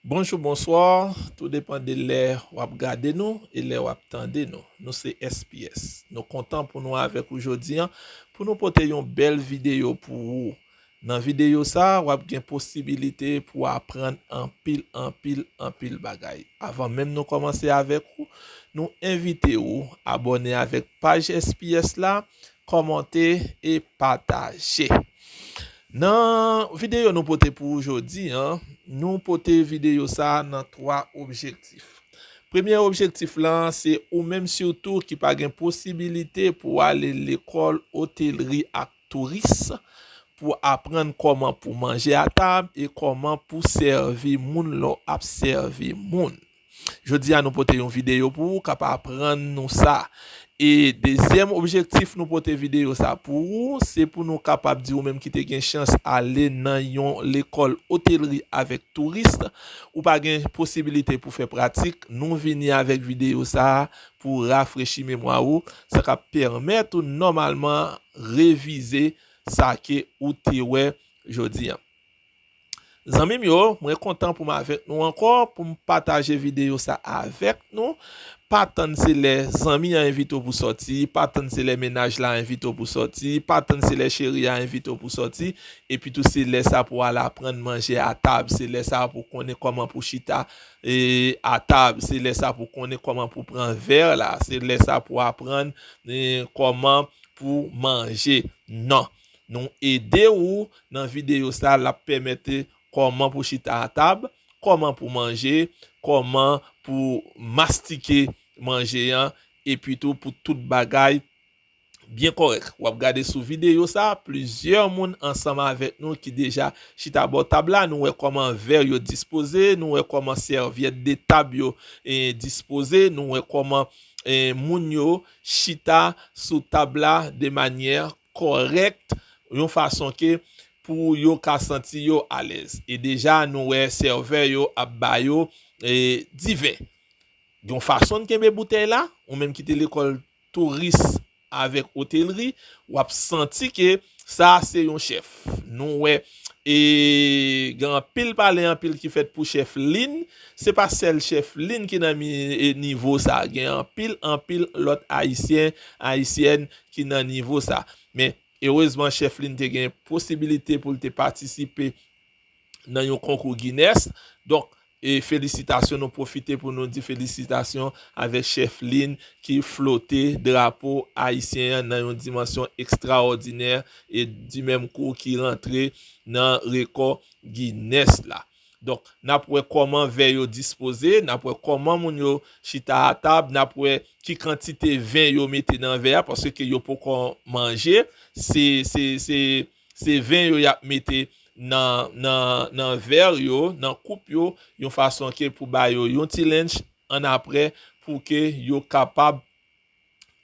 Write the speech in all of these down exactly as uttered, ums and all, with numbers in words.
Bonjou, bonswa, tou depann de lè w ap gade nou e lè w ap tande nou. Nou se S P S. Nou kontan pou nou avèk ou jodi a, pou nou pote yon bèl videyo pou ou. Nan videyo sa a, w ap gen posibilite pou w aprann anpil, anpil, anpil bagay. Avan menm nou kòmanse avèk ou, nou envite ou abòne avèk paj S P S la, kòmante e pataje. Nan videyo nou pote pou ou jodi a, nou pote videyo sa a nan twa objektif. Premye objektif lan, se ou menm sitou ki pa gen posibilite pou ale lekòl otelri ak touris, pou aprann kòman pou manje a tab e kòman pou sèvi moun lè w ap sèvi moun. Jodi a, nou pote yon videyo pou ou k ap aprann nou sa. E dezyèm objektif nou pote videyo sa pou ou, se pou nou kapab di ou menm ki te gen chans ale nan yon lekòl otelri avèk touris, ou pa gen posibilite pou fè pratik, nou vini avèk videyo sa a pou rafrechi memwa ou, sa k ap pèmèt ou nòmalman revize sa ke ou te wè jodi a. Zanmi m yo, mwen kontan pou m avèk nou ankò, pou m pataje videyo sa avèk nou. Pa tann se lè zanmi an envite w pou sòti, pa tann se lè mennaj la envite w pou sòti, pa tann se lè cheri a envite w pou sòti, epi tou se lè sa pou al aprann manje a tab, se lè sa pou konnen kòman pou chita e, a tab, se lè sa pou konnen kòman pou pran vè la, se lè sa pou aprann e, kòman pou manje. Non. Nou ede ou nan videyo sa, l ap pèmèt kòman pou chita a tab, kòman pou manje, kòman pou mastike manje an, epi tou pou tout bagay byen kòrèk. W ap gade sou videyo sa, plizyè moun ansanm avèk nou ki deja chita bò tab la. Nou wè kòman vè yo dispoze, nou wè kòman sèvyèt de tab yo e, dispoze, nou wè kòman e, moun yo chita sou tab la de manyè kòrèk, yon fason ke pou yo ka santi yo alèz. E deja, nou wè sèvè yo ap ba yo e, diven. Yon fason n kenbe boutèy la, ou menm ki te lekòl touris avèk otelri, w ap santi ke sa se yon chèf. Nou wè, e gen anpil pale anpil ki fèt pou chèf Lin. Se pa sèl chèf Lin ki nan mi, e, nivo sa. Gen anpil, anpil lòt Ayisyen, Ayisyèn ki nan nivo sa. Men, erezman, chèf Lin te gen posibilite pou l te patisipe nan yon konkou Guinness. Donk, e felisitasyon, nou pwofite pou nou di felisitasyon avèk chèf Lin ki flote drapo ayisyen an nan yon dimansyon ekstraòdinè e di menm kou ki rantre nan rekò Guinness la. Donk, n ap wè kòman vè yo dispoze, n ap wè kòman moun yo chita a tab, n ap wè ki kantite ven yo mete nan vè a, paske yo poko manje. Se, se, se, se ven yo y ap mete nan, nan, nan vè yo, nan koup yo, yon fason ke pou ba yo yon ti lennch annapre pou ke yo kapab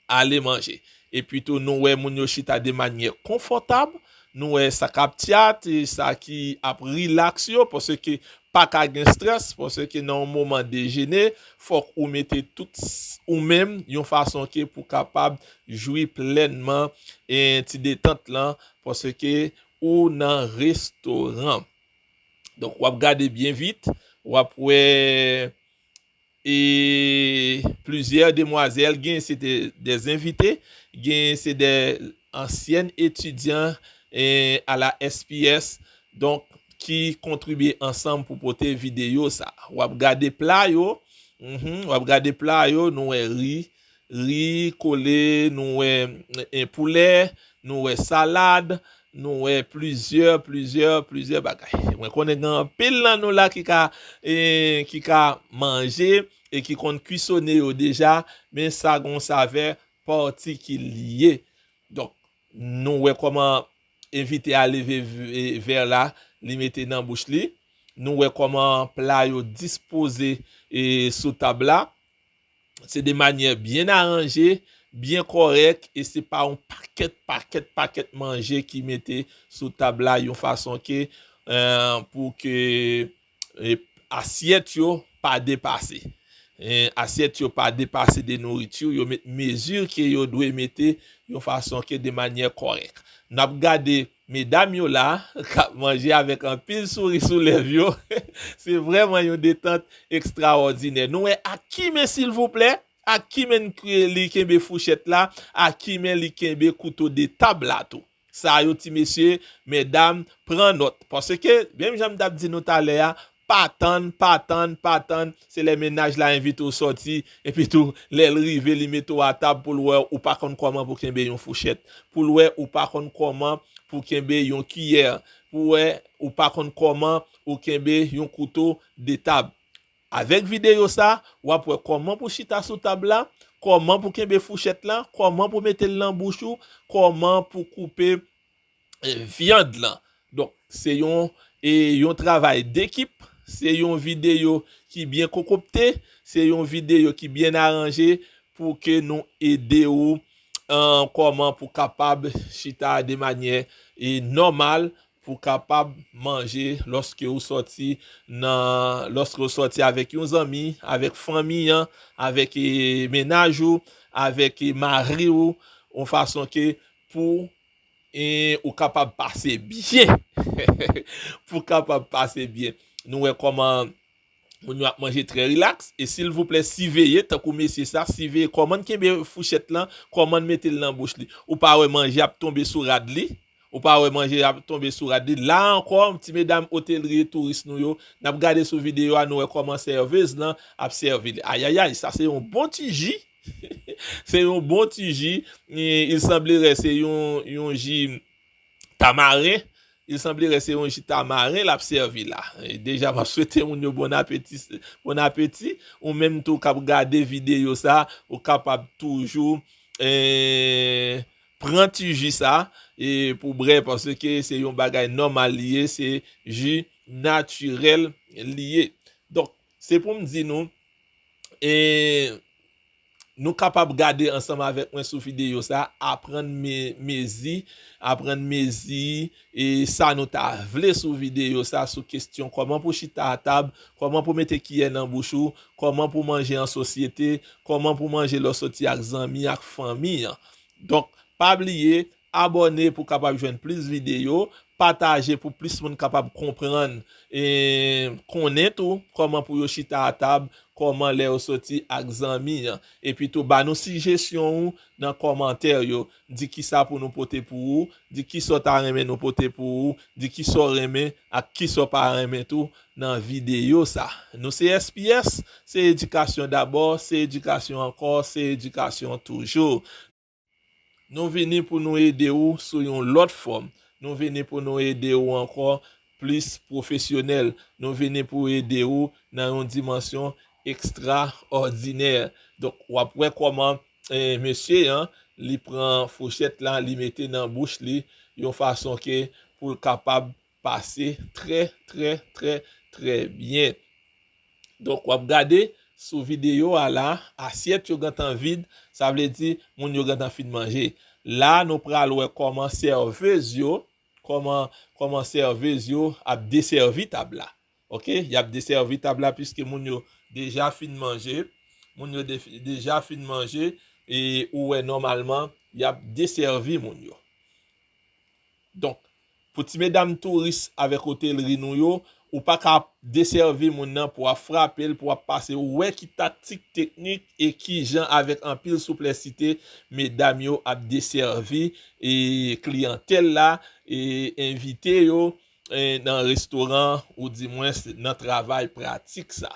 ale manje. Epi tou, nou wè moun yo chita de manyè konfòtab, nou wè sa k ap tchat, e sa ki ap rilaks yo, paske pa ka gen strès, paske nan yon moman dejene, fòk ou mete tout s-, ou menm yon fason ke pou kapab jwi plènman e ti detant lan, paske ou nan restoran. Donk, w ap gade byen vit, w ap wè e plizyè demwazèl, gen se te de envite, gen se de ansyèn etidyan e a la S P S, donk, ki kontribye ansanm pou pote videyo sa. W ap gade pla yo, mhm, w ap gade pla yo, nou wè ri, ri kole, nou wè e poulè, nou wè salad, nou wè plizyè, plizyè, plizyè bagay. Mwen konnen gen anpil nan nou la ki ka, e, ki ka manje e ki konn kwisone yo deja, men sa gon savè patikilye. Donk, nou wè kòman envite a leve v-, e, vè la, li mete nan bouch li. Nou wè kòman pla yo dispoze, e, sou tab la. Se de manyè byen aranje, byen kòrèk, e se pa yon pakèt, pakèt, pakèt manje ki mete sou tab la yon fason ke, e, pou ke, e, asyèt yo pa depase. E, asyèt yo pa depase de nouriti, yo met mezi ke yo dwe mete yon fason ke de manyè kòrèk. N ap gade medam yo la k ap manje avèk anpil souri sou lèv yo. Se vrèman yon detant ekstraòdinè. Nou wè ak ki men, silvouplè? Ak ki men ke li kenbe fouchèt la? Ak ki men li kenbe kouto de tab la tou? Sa yo, ti mesye, medam, pran nòt. Paske, menm jan m t ap di nou talè a, pa tann, pa tann, pa tann. Se lè mennaj la envite w sòti, epi tou, lè l rive, li mete w atab pou l wè ou pa konn kòman pou kenbe yon fouchèt, pou l wè ou pa konn kòman pou kenbe yon kiyè, pou wè ou pa konn kòman ou kenbe yon kouto de tab. Avèk videyo sa, w ap wè kòman pou chita sou tab la, kòman pou kenbe fouchèt la, kòman pou mete l nan bouch ou, kòman pou koupe, eh, vyann lan. Donk, se yon, e, yon travay dekip, se yon videyo ki byen konkopte, se yon videyo ki byen aranje pou ke nou ede ou, eh, kòman pou kapab chita de manyè, e, nòmal, pou kapab manje lòske ou sòti nan, lòske ou sòti avèk yon zanmi, avèk fanmi an, avèk, e, mennaj ou, avèk, e, mari ou, yon fason ke pou, e, ou kapab pase byen. Pou kapab pase byen. Nou wè kòman moun yo ap manje trè rilaks. E silvouplè, siveye, tankou mesye sa, siveye kòman l kenbe fouchèt lan, kòman l mete l nan bouch li. Ou pa wè manje ap tonbe sou rad li? Ou pa wè manje ap tonbe sou rad li? La ankò, ti medam otelri e touris nou yo, n ap gade sou videyo a, nou wè kòman sèvez lan ap sèvi li. Ayayay, sa se yon bon ti ji. Se yon bon ti ji. E, il semblerait se yon, yon ji tamaren. Il semblerait se yon ji tamaren l ap sèvi la. E deja, m ap swete moun yo bon apeti, bon apeti. Ou menm tou k ap gade videyo sa, ou kapab toujou, eh, pran ti ji sa, e pou bwè, paske se yon bagay nòmal li ye, se ji natirèl li ye. Donk, se pou m di nou, e, nou kapab gade ansanm avèk mwen sou videyo sa, aprann me-, mezi, aprann mezi, e sa nou ta vle sou videyo sa, sou kesyon kòman pou chita atab, kòman pou mete kiyè nan bouch ou, kòman pou manje an sosyete, kòman pou manje lè w soti ak zanmi, ak fanmi an. Donk, pa bliye, abòne pou w kapab jwenn plis videyo, pataje pou plis moun kapab konprann, e konnen tou kòman pou yo chita atab, kòman lè yo soti ak zanmi an. Epi tou, ba nou sijesyon ou nan kòmantè yo. Di kisa pou nou pote pou ou, di kisa w ta renmen nou pote pou ou, di kisa w renmen ak kisa w pa renmen tou nan videyo sa. Nou se S P S, se edikasyon dabò, se edikasyon ankò, se edikasyon toujou. Nou vini pou nou ede ou sou yon lòt fòm. Nou vini pou nou ede ou ankò plis pwofesyonèl. Nou vini pou ede ou nan yon dimansyon ekstraòdinè. Donk, w ap wè kòman, eh, mesye an, li pran fouchèt la, li mete nan bouch li, yon fason ke pou l kapab pase trè, trè, trè, trè byen. Donk, w ap gade sou videyo a la, asyèt yo gentan vid, sa vle di moun yo gentan fin manje. La, nou pral wè kòman sèvez yo, kòman, kòman sèvez yo ap desèvi tab la. Oke? Y ap desèvi tab la piske moun yo deja fin manje. Moun yo de-, deja fin manje e ou wè nòmalman y ap desèvi moun yo. Donk, pou ti medam touris avèk otelri nou yo, ou pa ka desèvi moun nan pou w ap frape l, pou w ap pase, ou wè ki taktik, teknik e ki jan avèk anpil souplèsite medam yo ap desèvi e kliyantèl la, e envite yo, e nan restoran ou dimwens nan travay pratik sa.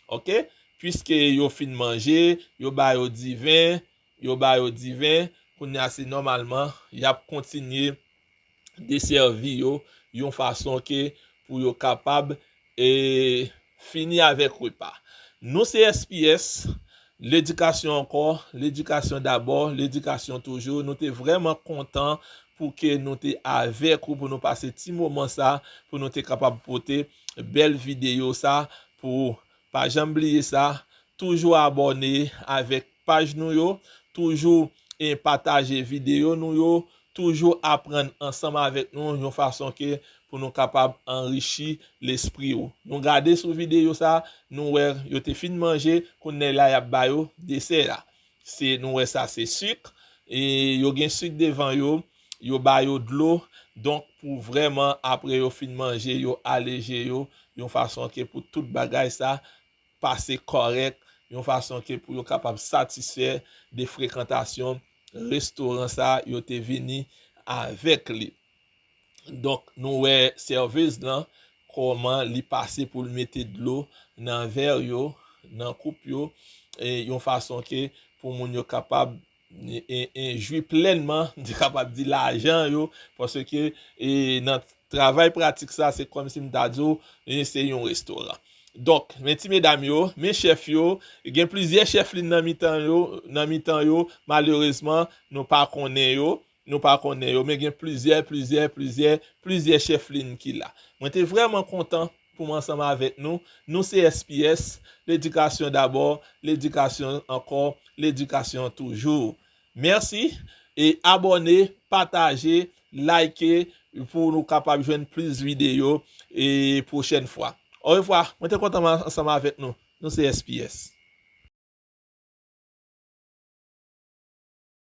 Oke? Piske yo fin manje, yo ba yo diven, yo ba yo diven, kounye a se nòmalman y ap kontinye desèvi yo yon fason ke pou yo kapab, e, fini avèk repa. Nou se S P S, ledikasyon ankò, ledikasyon dabò, ledikasyon toujou. Nou te vrèman kontan pou ke nou te avèk ou, pou nou pase ti moman sa, pou nou te kapab pote bèl videyo sa pou ou. Pa janm bliye sa, toujou abòne avèk paj nou yo, toujou, e, pataje videyo nou yo, toujou aprann ansanm avèk nou yon fason ke pou nou kapab anrichi lespri ou. Nou gade sou videyo sa, nou wè yo te fin manje, kounye la y ap ba yo desè a. Se, nou wè sa se sik, e yo gen sik devan yo, yo ba yo dlo. Donk, pou vrèman, apre yo fin manje, yo aleje yo, yon fason ke pou tout bagay sa pase kòrèk, yon fason ke pou yo kapab satisfè de frekantasyon restoran sa yo te vini avèk li. Donk, nou wè sèvez lan, kòman li pase pou l mete dlo nan vè yo, nan koup yo, e yon fason ke pou moun yo kapab e, e, e jwi plènman, m te kapab di lajan yo, paske e, nan travay pratik sa, se kòmsi m ta di w, e, se yon restoran. Donk, men ti medam yo, men chèf yo, gen plizyè chèf lin nan mitan yo, nan mitan yo, malerezman, nou pa konnen yo, nou pa konnen yo, men gen plizyè, plizyè, plizyè, plizyè chèf lin ki la. Mwen te vrèman kontan pou m ansanm avèk nou. Nou se S P S, ledikasyon dabò, ledikasyon ankò, ledikasyon toujou. Mèsi e abòne, pataje, like pou nou kapab jwenn plis videyo e pwochèn fwa. Orevwa, mwen te kontan ansanm avèk nou. Nou se S P S.